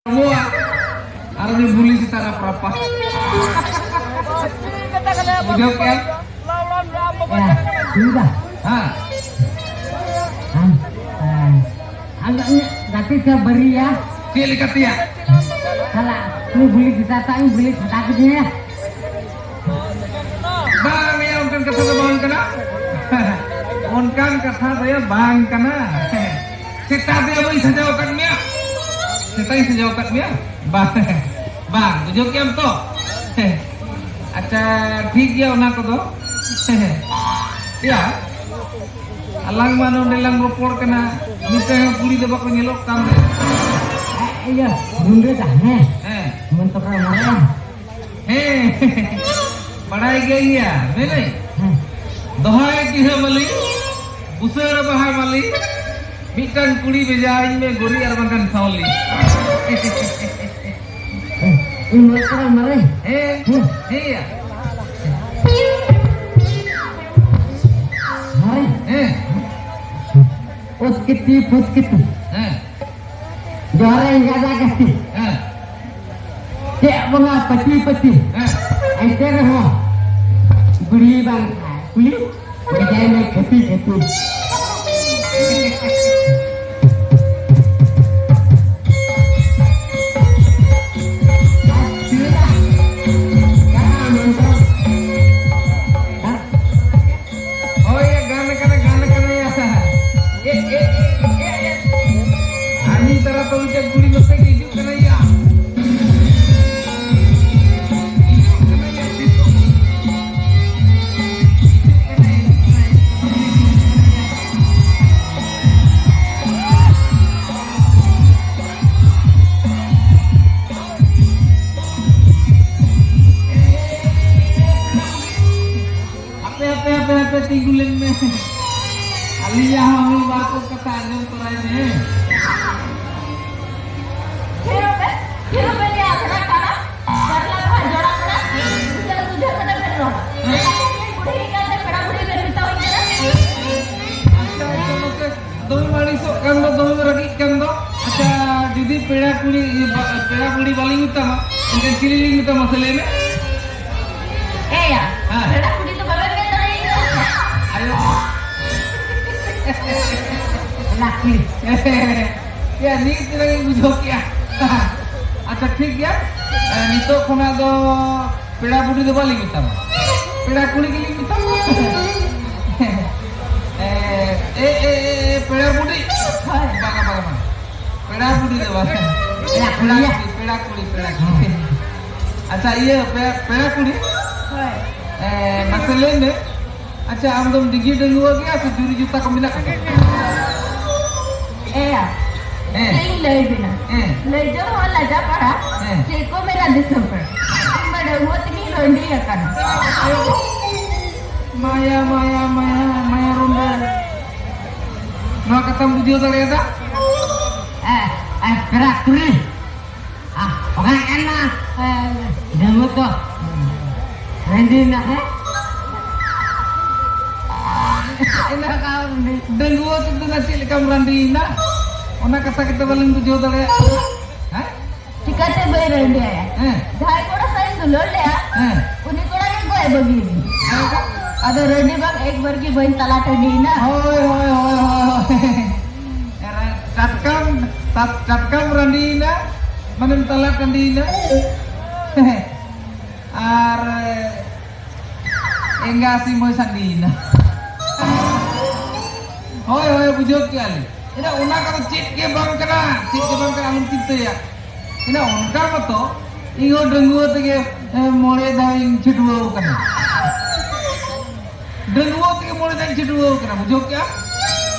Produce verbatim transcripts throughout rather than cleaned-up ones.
ᱟᱵᱚᱣᱟᱜ ᱟᱨ ᱩᱱᱤ ᱵᱩᱞᱤ ᱥᱮᱛᱟ ᱨᱟᱯᱨᱟᱯᱟ᱾ ᱵᱩᱡᱷᱟᱹᱣ ᱠᱮᱜᱼᱟᱢ? ᱦᱮᱸ, ᱦᱩᱭᱩᱜᱼᱟ᱾ ᱦᱮᱸ᱾ ᱦᱮᱸ, ᱦᱮᱸ᱾ ᱟᱫᱚ ᱤᱧᱟᱹᱜ ᱜᱟᱛᱮ ᱥᱮ ᱵᱟᱹᱨᱤᱭᱟ᱾ ᱪᱮᱫ ᱞᱮᱠᱟ ᱛᱮᱭᱟ? ᱥᱟᱞᱟ, ᱩᱱᱤ ᱵᱩᱞᱤ ᱥᱮᱛᱟ ᱛᱟᱜ ᱤᱧ ᱵᱩᱞᱤ ᱥᱮᱛᱟ ᱠᱮᱫᱮᱭᱟ᱾ ᱵᱟᱝ ᱭᱟ, ᱚᱱᱠᱟᱱ ᱠᱟᱛᱷᱟ ᱫᱚ ᱵᱟᱝ ᱠᱟᱱᱟ᱾ ᱚᱱᱠᱟᱱ ᱠᱟᱛᱷᱟ ᱫᱚ ᱭᱟ ᱵᱟᱝ ᱠᱟᱱᱟ᱾ ᱥᱮᱛᱟ ᱫᱚ ᱭᱟ ᱵᱟᱹᱧ ᱥᱟᱡᱟᱣ ᱟᱠᱟᱫ ᱢᱮᱭᱟ᱾ ᱥᱮᱛᱟᱧ ᱥᱟᱡᱟᱣ ᱟᱠᱟᱫ ᱢᱮᱭᱟ? ᱵᱟᱝ, ᱵᱟᱝ, ᱵᱩᱡᱷᱟᱹᱣ ᱠᱮᱜᱼᱟᱢ ᱛᱚ? ᱟᱪᱪᱷᱟ, ᱴᱷᱤᱠ ᱜᱮᱭᱟ ᱚᱱᱟ ᱠᱚᱫᱚ᱾ ᱭᱟ, ᱟᱞᱟᱝ ᱢᱟ ᱱᱚᱰᱮ ᱞᱟᱝ ᱨᱚᱯᱚᱲ ᱠᱟᱱᱟ, ᱢᱤᱫᱴᱟᱝ ᱦᱚᱸ ᱠᱩᱲᱤ ᱫᱚ ᱵᱟᱠᱚ ᱧᱮᱞᱚᱜ ᱠᱟᱱ᱾ ᱤᱭᱟᱹ, ᱜᱩᱸᱰᱟᱹ ᱫᱟ, ᱦᱮᱸ᱾ ᱦᱮᱸ᱾ ᱢᱚᱱ ᱛᱚ ᱠᱟᱱᱟ, ᱢᱟᱨᱮ᱾ ᱦᱮᱸ, ᱵᱟᱲᱟᱭ ᱜᱮᱭᱟ, ᱢᱮᱱᱟᱹᱧ᱾ ᱦᱮᱸ᱾ ᱫᱚᱦᱟᱭ ᱠᱤᱦᱟᱹ ᱢᱟᱹᱞᱤ, ᱵᱩᱥᱟᱹᱲ ᱵᱟᱦᱟ ᱢᱟᱹᱞᱤ, ᱢᱤᱫᱴᱟᱝ ᱠᱩᱲᱤ ᱵᱷᱮᱡᱟᱣᱟᱹᱧ ᱢᱮ, ᱜᱳᱨᱤ ᱟᱨ ᱵᱟᱝᱠᱷᱟᱱ ᱥᱟᱣᱞᱤ᱾ ᱤᱧ ᱢᱚᱡᱽ ᱠᱟᱱᱟ, ᱢᱟᱨᱮ᱾ ᱦᱮᱸ, ᱦᱮᱸ᱾ ᱦᱮᱸᱭᱟ᱾ ᱢᱟᱨᱮ᱾ ᱦᱮᱸ᱾ ᱩᱥᱠᱤᱛᱤ, ᱯᱩᱥᱠᱤᱛᱤ᱾ ᱦᱮᱸ᱾ ᱡᱚᱦᱟᱨ ᱨᱮ ᱜᱟᱫᱟ ᱜᱟᱹᱥᱛᱤ᱾ ᱦᱮᱸ᱾ ᱪᱮᱫ ᱵᱚᱸᱜᱟ ᱯᱟᱹᱛᱤ ᱯᱟᱹᱛᱤ᱾ ᱦᱮᱸ᱾ ᱮᱱᱛᱮ ᱨᱮᱦᱚᱸ ᱵᱩᱲᱦᱤ ᱵᱟᱝ ᱠᱩᱞᱤ᱾ ᱵᱷᱮᱡᱟᱭ ᱢᱮ ᱠᱷᱟᱹᱛᱤ ᱠᱷᱟᱹᱛᱤ᱾ ᱦᱳᱭ, ᱜᱟᱱ ᱠᱟᱱᱟ, ᱜᱟᱱ ᱠᱟᱱᱟ ᱭᱟ᱾ ᱮ, ᱮ, ᱮ, ᱮ, ᱮ᱾ ᱟᱨ ᱢᱤᱫ ᱛᱟᱨᱟ ᱛᱚ ᱢᱤᱫᱴᱮᱡ ᱠᱩᱲᱤ ᱱᱚᱛᱮ ᱜᱮ ᱦᱤᱡᱩᱜ ᱠᱟᱱᱟ ᱭᱟ᱾ ᱦᱤᱡᱩᱜ ᱠᱟᱱᱟ ᱭᱟ, ᱦᱤᱡᱩᱜ᱾ ᱦᱤᱡᱩᱜ ᱠᱟᱱᱟ, ᱦᱤᱡᱩᱜ ᱠᱟᱱᱟ, ᱦᱤᱡᱩᱜ ᱠᱟᱱᱟ᱾ ᱦᱟᱯᱮ, ᱦᱟᱯᱮ, ᱦᱟᱯᱮ, ᱦᱟᱯᱮ, ᱛᱤᱸᱜᱩ ᱞᱮᱱ ᱢᱮ᱾ ᱟᱹᱞᱤᱧᱟᱜ ᱦᱚᱸ ᱢᱤᱫ ᱵᱟᱨ ᱠᱚ ᱠᱟᱛᱷᱟ ᱟᱸᱡᱚᱢ ᱛᱚᱨᱟᱭ ᱢᱮ᱾ ᱯᱷᱤᱨ ᱦᱚᱸ ᱯᱮ, ᱯᱷᱤᱨ ᱦᱚᱸ ᱯᱮ ᱞᱟᱹᱭᱟ, ᱟᱫᱷᱟ ᱠᱟᱲᱟ, ᱠᱟᱨᱞᱟ ᱫᱚ ᱦᱟᱸᱜ ᱡᱚᱲᱟ ᱠᱟᱱᱟ, ᱵᱩᱡᱷᱟᱹᱣ, ᱵᱩᱡᱷᱟᱹᱣ ᱠᱟᱛᱮ ᱯᱮ ᱨᱚᱲᱟ᱾ ᱦᱮᱸ᱾ ᱵᱩᱲᱦᱤ ᱞᱮᱠᱟᱛᱮ ᱯᱮᱲᱟ ᱵᱩᱲᱦᱤ ᱵᱮᱱ ᱢᱮᱛᱟᱣᱟᱹᱧ ᱠᱟᱱᱟ᱾ ᱟᱪᱪᱷᱟ, ᱟᱪᱪᱷᱟ, ᱢᱟᱥᱮ, ᱫᱚᱢᱮᱢ ᱟᱹᱲᱤᱥᱚᱜ ᱠᱟᱱ ᱫᱚ, ᱫᱚᱢᱮᱢ ᱨᱟᱹᱜᱤᱜ ᱠᱟᱱ ᱫᱚ᱾ ᱟᱪᱪᱷᱟ, ᱡᱩᱫᱤ ᱯᱮᱲᱟ ᱠᱩᱲᱤ, ᱵᱟ-, ᱯᱮᱲᱟ ᱠᱩᱲᱤ ᱵᱟᱞᱤᱧ ᱢᱮᱛᱟᱢᱟ, ᱮᱱᱠᱷᱟᱱ ᱪᱤᱞᱤ ᱞᱤᱧ ᱢᱮᱛᱟᱢᱟ ᱢᱟᱥᱮ ᱞᱟᱹᱭ ᱢᱮ? ᱮᱭᱟ, ᱦᱮᱸ᱾ ᱯᱮᱲᱟ ᱠᱩᱲᱤ ᱫᱚ ᱵᱟᱵᱮᱱ ᱢᱮᱱ ᱫᱟᱲᱮᱭᱟᱹᱧᱟ᱾ ᱟᱭᱳ᱾ ᱞᱟᱹᱠᱛᱤ᱾ ᱭᱟ, ᱱᱤᱛ ᱨᱮᱜᱮᱧ ᱵᱩᱡᱷᱟᱹᱣ ᱠᱮᱜᱼᱟ᱾ ᱟᱪᱪᱷᱟ, ᱴᱷᱤᱠ ᱜᱮᱭᱟ᱾ ᱮ, ᱱᱤᱛᱚᱜ ᱠᱷᱚᱱᱟᱜ ᱫᱚ ᱯᱮᱲᱟ ᱵᱩᱰᱷᱤ ᱫᱚ ᱵᱟᱞᱤᱧ ᱢᱮᱛᱟᱢᱟ, ᱯᱮᱲᱟ ᱠᱩᱲᱤ ᱜᱮᱞᱤᱧ ᱢᱮᱛᱟᱢᱟ᱾ ᱮ, ᱮ, ᱮ, ᱮ, ᱯᱮᱲᱟ ᱵᱩᱰᱷᱤ᱾ ᱦᱳᱭ᱾ ᱵᱟᱝᱟ, ᱵᱟᱝᱟ, ᱵᱟᱝᱟ᱾ ᱯᱮᱲᱟ ᱵᱩᱰᱷᱤ ᱫᱚ ᱵᱟᱝ᱾ ᱯᱮᱲᱟ ᱠᱩᱲᱤ᱾ ᱯᱮᱲᱟ ᱠᱩᱲᱤ, ᱯᱮᱲᱟ ᱠᱩᱲᱤ, ᱯᱮᱲᱟ ᱠᱩᱲᱤ᱾ ᱟᱪᱪᱷᱟ, ᱤᱭᱟᱹ, ᱯᱮ-, ᱯᱮᱲᱟ ᱠᱩᱲᱤ? ᱦᱳᱭ᱾ ᱮ, ᱢᱟᱥᱮ ᱞᱟᱹᱭ ᱢᱮ᱾ ᱟᱪᱪᱷᱟ, ᱟᱢ ᱫᱚᱢ ᱰᱤᱜᱤ ᱰᱟᱺᱜᱩᱣᱟᱹ ᱜᱮᱭᱟ ᱥᱮ ᱡᱩᱨᱤ ᱡᱩᱛᱟ ᱠᱚ ᱢᱮᱱᱟᱜ ᱛᱟᱢᱟ? ᱮᱭᱟ, ᱦᱮᱸ᱾ ᱪᱮᱫ ᱤᱧ ᱞᱟᱹᱭ ᱵᱤᱱᱟ? ᱦᱮᱸ᱾ ᱞᱟᱹᱭ ᱡᱚᱝ ᱦᱚᱸ ᱞᱟᱡᱟ ᱯᱟᱲᱟ, ᱦᱮᱸ᱾ ᱪᱮᱫ ᱠᱚ ᱢᱮᱱᱟ ᱫᱤᱥᱚᱢ ᱯᱮᱲᱟ? ᱤᱧ ᱢᱟ ᱰᱟᱺᱜᱩᱣᱟᱹ ᱛᱮᱜᱤᱧ ᱨᱟᱺᱰᱤ ᱟᱠᱟᱱᱟ᱾ ᱢᱟᱭᱟ, ᱢᱟᱭᱟ, ᱢᱟᱭᱟ, ᱢᱟᱭᱟ ᱨᱩᱸᱰᱟᱹ᱾ ᱱᱚᱣᱟ ᱠᱟᱛᱷᱟᱢ ᱵᱩᱡᱷᱟᱹᱣ ᱫᱟᱲᱮᱭᱟᱫᱟ? ᱮ, ᱮ, ᱯᱮᱲᱟ ᱠᱩᱲᱤ᱾ ᱟ, ᱚᱠᱟ ᱠᱟᱱᱟ? ᱮ, ᱰᱟᱺᱜᱩᱣᱟᱹ ᱫᱚ ᱨᱟᱺᱰᱤ ᱮᱱᱟ, ᱦᱮᱸ? ᱤᱱᱟᱹ ᱠᱷᱟᱱ ᱰᱟᱺᱜᱩᱣᱟᱹ ᱛᱮᱫᱚ ᱱᱟ ᱪᱮᱫ ᱞᱮᱠᱟᱢ ᱨᱟᱺᱰᱤᱭᱮᱱᱟ? ᱚᱱᱟ ᱠᱟᱛᱷᱟ ᱜᱮᱛᱚ ᱵᱟᱞᱤᱧ ᱵᱩᱡᱷᱟᱹᱣ ᱫᱟᱲᱮᱭᱟᱜ ᱠᱟᱱᱟ᱾ ᱦᱮᱸ? ᱪᱤᱠᱟᱹᱛᱮ ᱵᱟᱹᱧ ᱨᱟᱺᱰᱤᱭᱟ? ᱦᱮᱸ᱾ ᱡᱟᱦᱟᱸᱭ ᱠᱚᱲᱟ ᱥᱟᱶ ᱤᱧ ᱫᱩᱞᱟᱹᱲ ᱞᱮᱜᱼᱟ, ᱦᱮᱸ᱾ ᱩᱱᱤ ᱠᱚᱲᱟ ᱜᱮ ᱜᱚᱡ ᱵᱟᱹᱜᱤᱭᱟᱫᱤᱧ᱾ ᱦᱮᱸ᱾ ᱟᱫᱚ ᱨᱟᱺᱰᱤ ᱵᱟᱝ ᱮᱠ ᱵᱟᱨ ᱜᱮ ᱵᱟᱹᱧ ᱛᱟᱞᱟ ᱴᱟᱺᱰᱤᱭᱮᱱᱟ᱾ ᱦᱳᱭ, ᱦᱳᱭ, ᱦᱳᱭ, ᱦᱳᱭ, ᱦᱳᱭ᱾ ᱴᱟᱴᱠᱟᱢ, ᱴᱟᱴ-, ᱴᱟᱴᱠᱟᱢ ᱨᱟᱺᱰᱤᱭᱮᱱᱟ, ᱢᱟᱱᱮᱢ ᱛᱟᱞᱟ ᱴᱟᱺᱰᱤᱭᱮᱱᱟ᱾ ᱟᱨ ᱮᱸᱜᱟ ᱥᱤᱢ ᱦᱚᱸᱭ ᱥᱟᱺᱰᱤᱭᱮᱱᱟ᱾ ᱦᱳᱭ, ᱦᱳᱭ, ᱵᱩᱡᱷᱟᱹᱣ ᱠᱮᱜᱼᱟ ᱞᱤᱧ᱾ ᱮᱱᱟ ᱚᱱᱟ ᱠᱚᱫᱚ ᱪᱮᱫ ᱜᱮ ᱵᱟᱝ ᱠᱟᱱᱟ, ᱪᱮᱫ ᱜᱮ ᱵᱟᱝ ᱠᱟᱱᱟ, ᱟᱞᱚᱢ ᱪᱤᱱᱛᱟᱹᱭᱟ᱾ ᱮᱱᱟ ᱚᱱᱠᱟ ᱢᱚᱛᱚ ᱤᱧ ᱦᱚᱸ ᱰᱟᱺᱜᱩᱣᱟᱹ ᱛᱮᱜᱮ, ᱮ, ᱢᱚᱬᱮ ᱫᱷᱟᱣ ᱤᱧ ᱪᱷᱟᱹᱰᱩᱣᱟᱹᱣ ᱠᱟᱱᱟ᱾ ᱰᱟᱺᱜᱩᱣᱟᱹ ᱛᱮᱜᱮ ᱢᱚᱬᱮ ᱫᱷᱟᱣ ᱤᱧ ᱪᱷᱟᱹᱰᱩᱣᱟᱹᱣ ᱠᱟᱱᱟ, ᱵᱩᱡᱷᱟᱹᱣ ᱠᱮᱜᱼᱟ?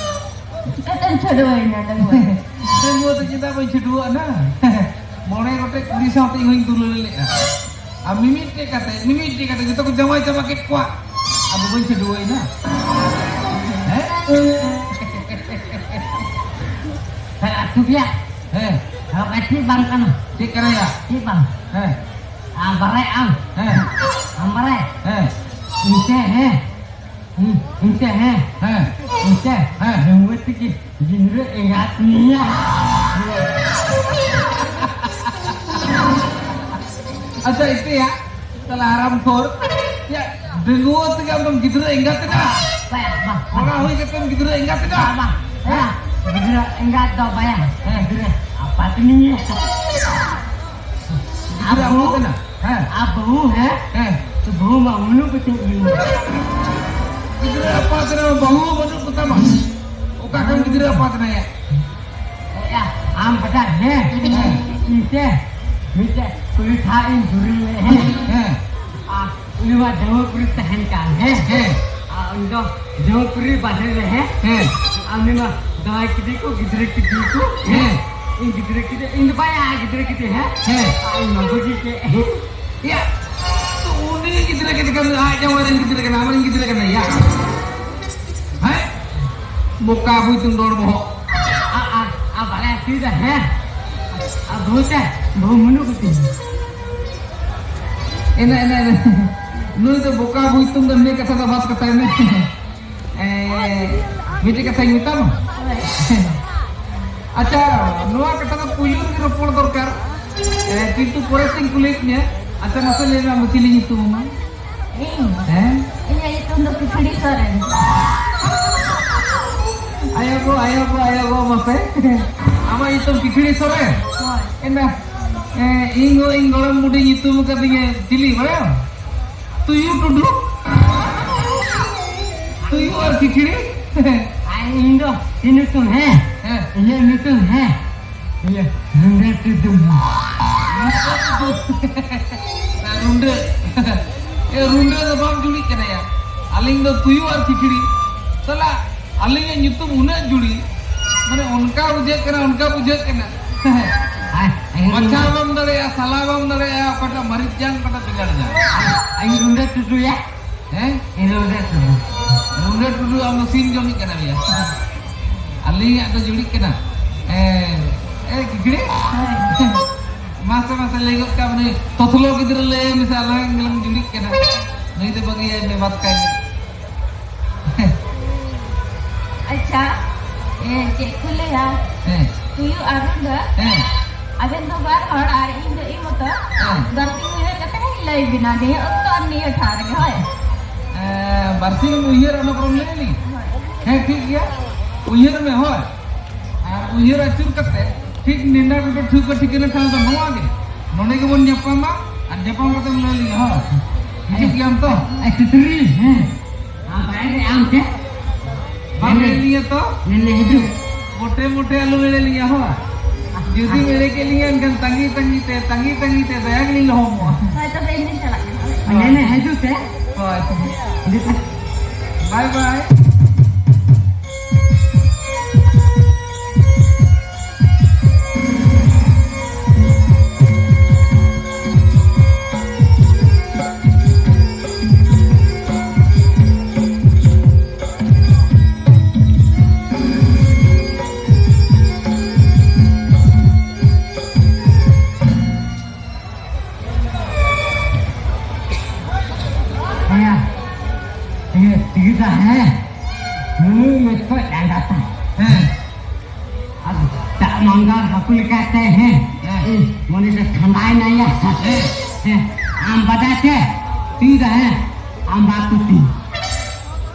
ᱪᱤᱠᱟᱹᱛᱮᱢ ᱪᱷᱟᱹᱰᱩᱣᱟᱹᱭᱮᱱᱟ ᱰᱟᱺᱜᱩᱣᱟᱹ? ᱰᱟᱺᱜᱩᱣᱟᱹ ᱛᱮ ᱪᱮᱫᱟᱜ ᱵᱟᱹᱧ ᱪᱷᱟᱹᱰᱩᱣᱟᱹᱜᱼᱟ ᱱᱟ? ᱢᱚᱬᱮ ᱜᱚᱴᱮᱡ ᱠᱩᱲᱤ ᱥᱟᱶᱛᱮ ᱤᱧ ᱦᱚᱸᱧ ᱫᱩᱞᱟᱹᱲ ᱞᱮᱜᱼᱟ᱾ ᱟᱨ ᱢᱤᱢᱤᱫᱴᱮᱡ ᱠᱟᱛᱮ, ᱢᱤᱢᱤᱫᱴᱮᱡ ᱠᱟᱛᱮ ᱡᱚᱛᱚ ᱠᱚ ᱡᱟᱶᱟᱭ ᱪᱟᱵᱟ ᱠᱮᱫ ᱠᱚᱣᱟ᱾ ᱟᱫᱚ ᱵᱟᱹᱧ ᱪᱷᱟᱹᱰᱩᱣᱟᱹᱭᱮᱱᱟ᱾ ᱦᱮᱸ? ᱦᱮᱸ, ᱟᱹᱛᱩ ᱜᱮᱭᱟ᱾ ᱦᱮᱸ᱾ ᱦᱮᱸ, ᱪᱮᱫ ᱵᱟᱝ ᱠᱟᱱᱟ? ᱪᱮᱫ ᱠᱟᱱᱟ ᱭᱟ? ᱪᱮᱫ ᱵᱟᱝ? ᱦᱮᱸ᱾ ᱟᱢ ᱵᱟᱲᱟᱭ ᱟᱢ? ᱦᱮᱸ᱾ ᱟᱢ ᱵᱟᱲᱟᱭ? ᱦᱮᱸ᱾ ᱤᱧ ᱛᱮ, ᱦᱮᱸ᱾ ᱦᱩᱸ, ᱤᱧ ᱛᱮ, ᱦᱮᱸ᱾ ᱦᱮᱸ᱾ ᱤᱧ ᱛᱮ, ᱦᱮᱸ᱾ ᱰᱟᱺᱜᱩᱣᱟᱹ ᱛᱮᱜᱮ ᱜᱤᱫᱽᱨᱟᱹ ᱮᱸᱜᱟᱛ ᱢᱮᱭᱟ᱾ ᱟᱪᱪᱷᱟ, ᱤᱯᱤᱭᱟ, ᱛᱟᱦᱞᱮ ᱦᱟᱨᱟᱢ ᱠᱷᱳᱨ᱾ ᱭᱟ, ᱰᱟᱺᱜᱩᱣᱟᱹ ᱛᱮᱜᱮ ᱟᱢ ᱫᱚᱢ ᱜᱤᱫᱽᱨᱟᱹ ᱮᱸᱜᱟᱛ ᱮᱱᱟ? ᱵᱟᱝ, ᱵᱟᱝ᱾ ᱠᱚᱲᱟ ᱦᱩᱭ ᱠᱟᱛᱮᱢ ᱜᱤᱫᱽᱨᱟᱹ ᱮᱸᱜᱟᱛ ᱮᱱᱟ? ᱵᱟᱝ, ᱵᱟᱝ᱾ ᱦᱮᱸ? ᱜᱤᱫᱽᱨᱟᱹ ᱮᱸᱜᱟᱛ ᱫᱚ ᱵᱟᱭᱟ᱾ ᱦᱮᱸ᱾ ᱜᱤᱫᱽᱨᱟᱹ ᱟᱯᱟᱛ ᱱᱤᱭᱮ᱾ ᱜᱤᱫᱽᱨᱟᱹ ᱟᱵᱚ, ᱟᱯᱟᱛ ᱮᱱᱟ? ᱦᱮᱸ᱾ ᱟᱵᱚ, ᱦᱮᱸ? ᱦᱮᱸ᱾ ᱛᱚ ᱵᱟᱹᱦᱩ ᱢᱟ ᱵᱟᱹᱱᱩᱜ ᱠᱚᱛᱤᱧ᱾ ᱜᱤᱫᱽᱨᱟᱹ ᱟᱯᱟᱛ ᱨᱮ ᱵᱟᱹᱦᱩ ᱵᱟᱹᱱᱩᱜ ᱠᱚᱛᱟᱢᱟ? ᱚᱠᱟ ᱠᱷᱚᱱ ᱜᱤᱫᱽᱨᱟᱹ ᱟᱯᱟᱛ ᱮᱱᱟᱭᱟ? ᱮᱭᱟ, ᱟᱢ ᱵᱟᱰᱟᱭ, ᱦᱮᱸ? ᱦᱮᱸ᱾ ᱤᱧ ᱛᱮ, ᱢᱤᱫᱴᱮᱡ ᱠᱩᱲᱤ ᱴᱷᱟᱜ ᱤᱧ ᱡᱩᱨᱤ ᱞᱮᱫ, ᱦᱮᱸ? ᱦᱮᱸ᱾ ᱟᱨ ᱩᱱᱤ ᱢᱟ ᱡᱟᱹᱣᱟᱹ ᱠᱩᱲᱤ ᱛᱟᱦᱮᱱ ᱠᱟᱱ, ᱦᱮᱸ? ᱦᱮᱸ᱾ ᱟᱨ ᱩᱱᱤ ᱫᱚ ᱡᱟᱹᱣᱟᱹ ᱠᱩᱲᱤ ᱵᱟᱦᱨᱮ ᱨᱮ, ᱦᱮᱸ? ᱦᱮᱸ᱾ ᱟᱨ ᱩᱱᱤ ᱢᱟ ᱡᱟᱶᱟᱭ ᱠᱮᱫᱮ ᱠᱚ, ᱜᱤᱫᱽᱨᱟᱹ ᱠᱮᱫᱮ ᱠᱚ, ᱦᱮᱸ? ᱦᱮᱸ᱾ ᱤᱧ ᱜᱤᱫᱽᱨᱟᱹ ᱠᱮᱫᱮ, ᱤᱧ ᱫᱚ ᱵᱟᱭᱟ ᱜᱤᱫᱽᱨᱟᱹ ᱠᱮᱫᱮ, ᱦᱮᱸ? ᱦᱮᱸ᱾ ᱟᱨ ᱤᱧ ᱢᱟ ᱵᱟᱹᱜᱤ ᱠᱮᱫ᱾ ᱭᱟ, ᱛᱚ ᱩᱱᱤ ᱜᱤᱫᱽᱨᱟᱹ ᱠᱮᱫᱮ ᱠᱷᱟᱱ ᱟᱡ ᱡᱟᱶᱟᱭ ᱨᱮᱱ ᱜᱤᱫᱽᱨᱟᱹ ᱠᱟᱱᱟ, ᱟᱢᱨᱮᱱ ᱜᱤᱫᱽᱨᱟᱹ ᱠᱟᱱᱟᱭ ᱭᱟ᱾ ᱦᱮᱸ? ᱵᱚᱠᱟ ᱵᱩᱡᱽ ᱛᱮᱢ ᱨᱚᱲ ᱵᱚᱦᱚᱜ᱾ ᱟ, ᱟ, ᱟ, ᱵᱟᱞᱮ ᱟᱹᱛᱩᱭᱮᱫᱟ, ᱦᱮᱸ? ᱟ, ᱵᱟᱹᱦᱩ ᱛᱮ, ᱵᱟᱹᱦᱩ ᱢᱩᱱᱩ ᱠᱚᱛᱤᱧ᱾ ᱮᱱᱟ, ᱮᱱᱟ, ᱮᱱᱟ᱾ ᱱᱩᱭ ᱫᱚ ᱵᱚᱠᱟ ᱵᱩᱡᱽ ᱛᱮᱢ ᱫᱚ ᱱᱤᱭᱟᱹ ᱠᱟᱛᱷᱟ ᱫᱚ ᱵᱟᱥ ᱠᱟᱛᱷᱟᱭ ᱢᱮ᱾ ᱮ, ᱢᱤᱫᱴᱮᱡ ᱠᱟᱛᱷᱟᱧ ᱢᱮᱛᱟᱢᱟ᱾ ᱟᱪᱪᱷᱟ, ᱱᱚᱣᱟ ᱠᱟᱛᱷᱟ ᱫᱚ ᱯᱩᱭᱞᱩ ᱨᱮᱜᱮ ᱨᱚᱯᱚᱲ ᱫᱚᱨᱠᱟᱨ᱾ ᱮ, ᱠᱤᱱᱛᱩ ᱯᱚᱨᱮ ᱛᱮᱧ ᱠᱩᱞᱤᱭᱮᱫ ᱢᱮᱭᱟ᱾ ᱟᱪᱪᱷᱟ, ᱢᱟᱥᱮ ᱞᱟᱹᱭ ᱢᱮ, ᱟᱢ ᱫᱚ ᱪᱤᱞᱤ ᱧᱩᱛᱩᱢ ᱟᱢᱟ? ᱤᱧ? ᱦᱮᱸ? ᱤᱧᱟᱹᱜ ᱧᱩᱛᱩᱢ ᱫᱚ ᱠᱤᱥᱲᱤ ᱥᱚᱨᱮᱱ᱾ ᱟᱭᱳ ᱜᱳ, ᱟᱭᱳ ᱜᱳ, ᱟᱭᱳ ᱜᱳ, ᱢᱟᱥᱮ᱾ ᱟᱢᱟᱜ ᱧᱩᱛᱩᱢ ᱠᱤᱥᱲᱤ ᱥᱚᱨᱮᱱ? ᱦᱳᱭ᱾ ᱮᱱᱟ, ᱮ, ᱤᱧ ᱦᱚᱸ ᱤᱧ ᱜᱚᱲᱚᱢ ᱵᱩᱰᱷᱤ ᱧᱩᱛᱩᱢ ᱠᱟᱫᱤᱧᱟ, ᱪᱤᱞᱤ ᱵᱟᱲᱟᱭᱟᱢ? ᱛᱩᱭᱩ ᱴᱩᱰᱩ᱾ ᱛᱩᱭᱩ ᱟᱨ ᱠᱷᱤᱠᱲᱤ᱾ ᱟᱨ ᱤᱧ ᱫᱚ ᱪᱮᱫ ᱧᱩᱛᱩᱢ, ᱦᱮᱸ? ᱦᱮᱸ᱾ ᱤᱧᱟᱹᱜ ᱧᱩᱛᱩᱢ, ᱦᱮᱸ? ᱤᱭᱟᱹ, ᱨᱩᱸᱰᱟᱹ ᱴᱩᱰᱩ᱾ ᱨᱩᱸᱰᱟᱹ᱾ ᱮ, ᱨᱩᱸᱰᱟᱹ ᱫᱚ ᱵᱟᱢ ᱡᱩᱲᱤᱜ ᱠᱟᱱᱟ ᱭᱟ᱾ ᱟᱹᱞᱤᱧ ᱫᱚ ᱛᱩᱭᱩ ᱟᱨ ᱠᱷᱤᱠᱲᱤ᱾ ᱥᱟᱞᱟ, ᱟᱹᱞᱤᱧᱟᱜ ᱧᱩᱛᱩᱢ ᱩᱱᱟᱹᱜ ᱡᱩᱲᱤ᱾ ᱢᱟᱱᱮ ᱚᱱᱠᱟ ᱵᱩᱡᱷᱟᱹᱜ ᱠᱟᱱᱟ, ᱚᱱᱠᱟ ᱵᱩᱡᱷᱟᱹᱜ ᱠᱟᱱᱟ᱾ ᱟᱭ, ᱟᱭ, ᱵᱟᱪᱷᱟᱣ ᱵᱟᱢ ᱫᱟᱲᱮᱭᱟᱜᱼᱟ, ᱥᱟᱞᱟ ᱵᱟᱢ ᱫᱟᱲᱮᱭᱟᱜᱼᱟ, ᱚᱠᱟᱴᱟᱜ ᱢᱟᱹᱨᱤᱪ ᱡᱟᱝ, ᱚᱠᱟᱴᱟᱜ ᱵᱮᱸᱜᱟᱲ ᱡᱟᱝ᱾ ᱟᱭ, ᱨᱩᱸᱰᱟᱹ ᱴᱩᱰᱩᱭᱟ᱾ ᱦᱮᱸ? ᱤᱧ ᱨᱩᱸᱰᱟᱹ ᱴᱩᱰᱩ᱾ ᱨᱩᱸᱰᱟᱹ ᱴᱩᱰᱩ, ᱟᱢ ᱫᱚ ᱥᱤᱢ ᱡᱚᱢᱤᱡ ᱠᱟᱱᱟ ᱵᱮᱭᱟ᱾ ᱟᱹᱞᱤᱧᱟᱜ ᱫᱚ ᱡᱩᱲᱤᱜ ᱠᱟᱱᱟ᱾ ᱮ, ᱮ, ᱜᱤᱫᱽᱨᱟᱹ? ᱢᱟᱥᱮ, ᱢᱟᱥᱮ ᱞᱟᱹᱭ ᱜᱚᱫ ᱠᱟᱜ ᱢᱟᱱᱮ, ᱛᱚᱛᱞᱚ ᱜᱤᱫᱽᱨᱟᱹ ᱞᱟᱹᱭ ᱢᱮᱥᱮ, ᱟᱞᱟᱝ ᱜᱮᱞᱟᱝ ᱡᱩᱲᱤᱜ ᱠᱟᱱᱟ᱾ ᱱᱩᱭ ᱫᱚ ᱵᱟᱹᱜᱤᱭᱟᱭ ᱢᱮ, ᱵᱟᱫ ᱠᱟᱭ ᱢᱮ᱾ ᱟᱪᱪᱷᱟ, ᱮ, ᱪᱮᱫ ᱠᱚ ᱞᱟᱹᱭᱟ? ᱦᱮᱸ᱾ ᱦᱩᱭᱩᱜ ᱟᱨ ᱨᱩᱸᱰᱟᱹ᱾ ᱦᱮᱸ᱾ ᱟᱵᱮᱱ ᱫᱚ ᱵᱟᱨ ᱦᱚᱲ ᱟᱨ ᱤᱧ ᱫᱚ ᱤᱧ ᱢᱚᱛᱚ᱾ ᱦᱮᱸ᱾ ᱵᱟᱨᱥᱤᱧ ᱩᱭᱦᱟᱹᱨ ᱠᱟᱛᱮ ᱦᱟᱸᱜ ᱤᱧ ᱞᱟᱹᱭ ᱵᱤᱱᱟ ᱡᱮ ᱚᱠᱛᱚ ᱟᱨ ᱱᱤᱭᱟᱹ ᱴᱷᱟᱶ ᱨᱮᱜᱮ, ᱦᱳᱭ᱾ ᱮᱸ, ᱵᱟᱨᱥᱤᱧ ᱩᱭᱦᱟᱹᱨ ᱚᱱᱟ ᱯᱚᱨᱮᱢ ᱞᱟᱹᱭ ᱟᱹᱞᱤᱧ? ᱦᱳᱭ᱾ ᱦᱮᱸ, ᱴᱷᱤᱠ ᱜᱮᱭᱟ᱾ ᱩᱭᱦᱟᱹᱨ ᱢᱮ, ᱦᱳᱭ᱾ ᱟᱨ ᱩᱭᱦᱟᱹᱨ ᱟᱹᱪᱩᱨ ᱠᱟᱛᱮ ᱴᱷᱤᱠ ᱱᱮᱰᱟ ᱜᱚᱴᱟ ᱴᱷᱟᱹᱣᱠᱟᱹ ᱴᱷᱤᱠᱟᱹᱱᱟ ᱴᱷᱟᱶ ᱫᱚ ᱱᱚᱣᱟ ᱜᱮ᱾ ᱱᱚᱰᱮ ᱜᱮᱵᱚᱱ ᱧᱟᱯᱟᱢᱟ ᱟᱨ ᱧᱟᱯᱟᱢ ᱠᱟᱛᱮᱢ ᱞᱟᱹᱭ ᱟᱹᱞᱤᱧᱟ, ᱦᱳᱭ᱾ ᱦᱤᱡᱩᱜ ᱜᱮᱭᱟᱢ ᱛᱚ? ᱮ, ᱥᱩᱠᱨᱤ, ᱦᱮᱸ᱾ ᱟᱢ ᱵᱟᱭ ᱨᱮ ᱟᱢ ᱪᱮᱫ? ᱵᱟᱢ ᱮᱲᱮ ᱞᱤᱧᱟ ᱛᱚ? ᱱᱮᱱᱮ ᱦᱤᱡᱩᱜ᱾ ᱢᱚᱴᱮ ᱢᱚᱴᱮ ᱟᱞᱚᱢ ᱮᱲᱮ ᱞᱤᱧᱟ, ᱦᱳᱭ᱾ ᱡᱩᱫᱤᱢ ᱮᱲᱮ ᱠᱮᱫ ᱞᱤᱧᱟ, ᱮᱱᱠᱷᱟᱱ ᱛᱟᱺᱜᱤ ᱛᱟᱺᱜᱤ ᱛᱮ, ᱛᱟᱺᱜᱤ ᱛᱟᱺᱜᱤ ᱛᱮ ᱫᱟᱭᱟ ᱜᱮᱞᱤᱧ ᱞᱚᱦᱚᱢᱚᱜᱼᱟ᱾ ᱦᱳᱭ, ᱛᱚᱵᱮ ᱤᱧ ᱫᱩᱧ ᱪᱟᱞᱟᱜ ᱠᱟᱱᱟ᱾ ᱦᱳᱭ᱾ ᱱᱮᱱᱮ ᱦᱤᱡᱩᱜ ᱛᱮ? ᱦᱳᱭ᱾ ᱦᱤᱡᱩᱜ ᱛᱮ᱾ ᱵᱟᱭ ᱵᱟᱭ᱾ ᱦᱮᱸᱭᱟ, ᱛᱤᱜᱤ, ᱛᱤᱜᱤ ᱛᱟ ᱦᱮᱸ, ᱱᱩᱱᱩ ᱢᱮᱫ ᱠᱷᱚᱡ ᱰᱟᱸᱰᱟ ᱛᱟᱭ᱾ ᱦᱮᱸ᱾ ᱟᱨ ᱫᱟᱜ ᱢᱟᱝᱜᱟᱨ ᱦᱟᱹᱠᱩ ᱞᱮᱠᱟᱛᱮ, ᱦᱮᱸ, ᱦᱮᱸ᱾ ᱢᱚᱱᱮ ᱫᱚ ᱴᱷᱟᱱᱰᱟᱭᱮᱱᱟ ᱭᱟ᱾ ᱦᱮᱸ᱾ ᱦᱮᱸ, ᱟᱢ ᱵᱟᱰᱟᱭ ᱛᱮ, ᱛᱤ ᱫᱚ, ᱦᱮᱸ, ᱟᱢ ᱵᱟ ᱛᱩᱛᱤ᱾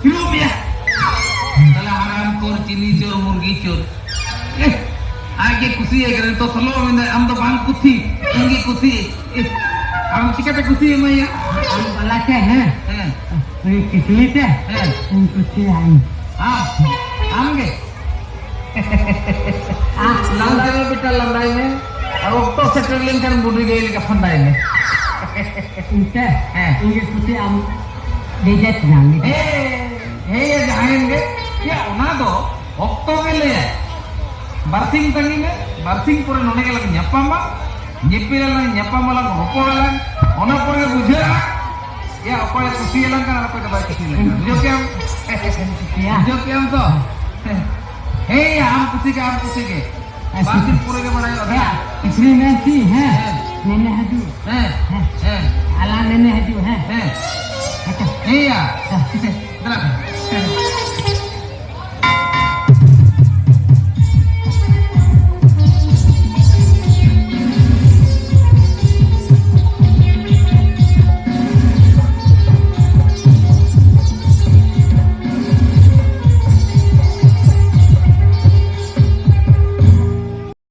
ᱪᱩᱨᱩᱡ ᱢᱮᱭᱟ᱾ ᱛᱟᱦᱞᱮ ᱦᱟᱨᱟᱢ ᱠᱷᱳᱨ, ᱪᱤᱱᱤ ᱪᱳᱨ, ᱢᱩᱨᱜᱤ ᱪᱳᱨ᱾ ᱮᱦ, ᱟᱡ ᱜᱮ ᱠᱩᱥᱤᱭᱟᱭ ᱠᱟᱱᱟ, ᱱᱤᱛᱚᱜ ᱥᱚᱞᱚ ᱢᱮᱱᱫᱟᱭ, ᱟᱢ ᱫᱚ ᱵᱟᱝ ᱠᱩᱥᱤ, ᱤᱧ ᱜᱮ ᱠᱩᱥᱤ᱾ ᱮᱦ, ᱟᱢ ᱪᱤᱠᱟᱹᱛᱮ ᱠᱩᱥᱤ ᱮᱢᱟᱭᱟ? ᱟᱢ ᱵᱟᱞᱟ ᱛᱮ, ᱦᱮᱸ᱾ ᱦᱮᱸ᱾ ᱩᱱᱤ ᱠᱤᱥᱞᱤ ᱛᱮ, ᱦᱮᱸ᱾ ᱤᱧ ᱠᱩᱥᱤᱭᱟᱭ᱾ ᱟᱢ, ᱟᱢ ᱜᱮ? ᱟᱢ ᱞᱟᱸᱫᱟᱭ ᱢᱮ ᱵᱮᱴᱟ, ᱞᱟᱸᱫᱟᱭ ᱢᱮ᱾ ᱟᱨ ᱚᱠᱛᱚ ᱥᱮᱴᱮᱨ ᱞᱮᱱᱠᱷᱟᱱ ᱵᱩᱰᱷᱤ ᱜᱟᱹᱭ ᱞᱮᱠᱟ ᱯᱷᱟᱸᱫᱟᱭ ᱢᱮ᱾ ᱤᱧ ᱛᱮ? ᱦᱮᱸ᱾ ᱤᱧ ᱜᱮ ᱠᱩᱥᱤ ᱟᱢ ᱵᱮᱡᱟᱭ ᱛᱤᱧᱟᱢ, ᱵᱮᱡᱟᱭ᱾ ᱦᱮᱸ, ᱦᱮᱸ, ᱡᱟᱦᱟᱸᱭᱮᱱ ᱜᱮ᱾ ᱭᱟ, ᱚᱱᱟ ᱫᱚ ᱚᱠᱛᱚ ᱜᱮ ᱞᱟᱹᱭᱟᱭ᱾ ᱵᱟᱨᱥᱤᱧ ᱛᱟᱺᱜᱤ ᱢᱮ, ᱵᱟᱨᱥᱤᱧ ᱯᱚᱨᱮ ᱱᱚᱰᱮ ᱜᱮᱞᱟᱝ ᱧᱟᱯᱟᱢᱟ, ᱧᱮᱯᱮᱞᱟᱞᱟᱝ, ᱧᱟᱯᱟᱢᱟᱞᱟᱝ, ᱨᱚᱯᱚᱲᱟᱞᱟᱝ, ᱚᱱᱟ ᱯᱚᱨᱮ ᱵᱩᱡᱷᱟᱹᱜᱼᱟ, ᱭᱟ, ᱚᱠᱚᱭᱮ ᱠᱩᱥᱤᱭᱟᱞᱟᱝ ᱠᱟᱱᱟ ᱟᱨ ᱚᱠᱚᱭ ᱫᱚ ᱵᱟᱭ ᱠᱩᱥᱤᱭᱟᱞᱟᱝ ᱠᱟᱱᱟ᱾ ᱵᱩᱡᱷᱟᱹᱣ ᱠᱮᱜᱼᱟᱢ? ᱠᱩᱥᱤᱭᱟ᱾ ᱵᱩᱡᱷᱟᱹᱣ ᱠᱮᱜᱼᱟᱢ ᱛᱚ? ᱦᱮᱸ, ᱭᱟ, ᱟᱢ ᱠᱩᱥᱤ ᱜᱮ, ᱟᱢ ᱠᱩᱥᱤ ᱜᱮ᱾ ᱟᱪᱪᱷᱟ᱾ ᱵᱟᱨᱥᱤᱧ ᱯᱚᱨᱮ ᱜᱮ ᱵᱟᱲᱟᱭᱚᱜᱼᱟ᱾ ᱦᱮᱸ, ᱠᱩᱥᱤ ᱢᱮᱱ ᱪᱮᱫ? ᱦᱮᱸ, ᱦᱮᱸ᱾ ᱱᱮᱱᱮ ᱦᱤᱡᱩᱜ᱾ ᱦᱮᱸ, ᱦᱮᱸ᱾ ᱦᱮᱸ᱾ ᱟᱞᱟᱝ ᱱᱮᱱᱮ ᱦᱤᱡᱩᱜ, ᱦᱮᱸ᱾ ᱦᱮᱸ᱾ ᱟᱪᱪᱷᱟ᱾ ᱦᱮᱸ, ᱭᱟ᱾ ᱦᱮᱸ᱾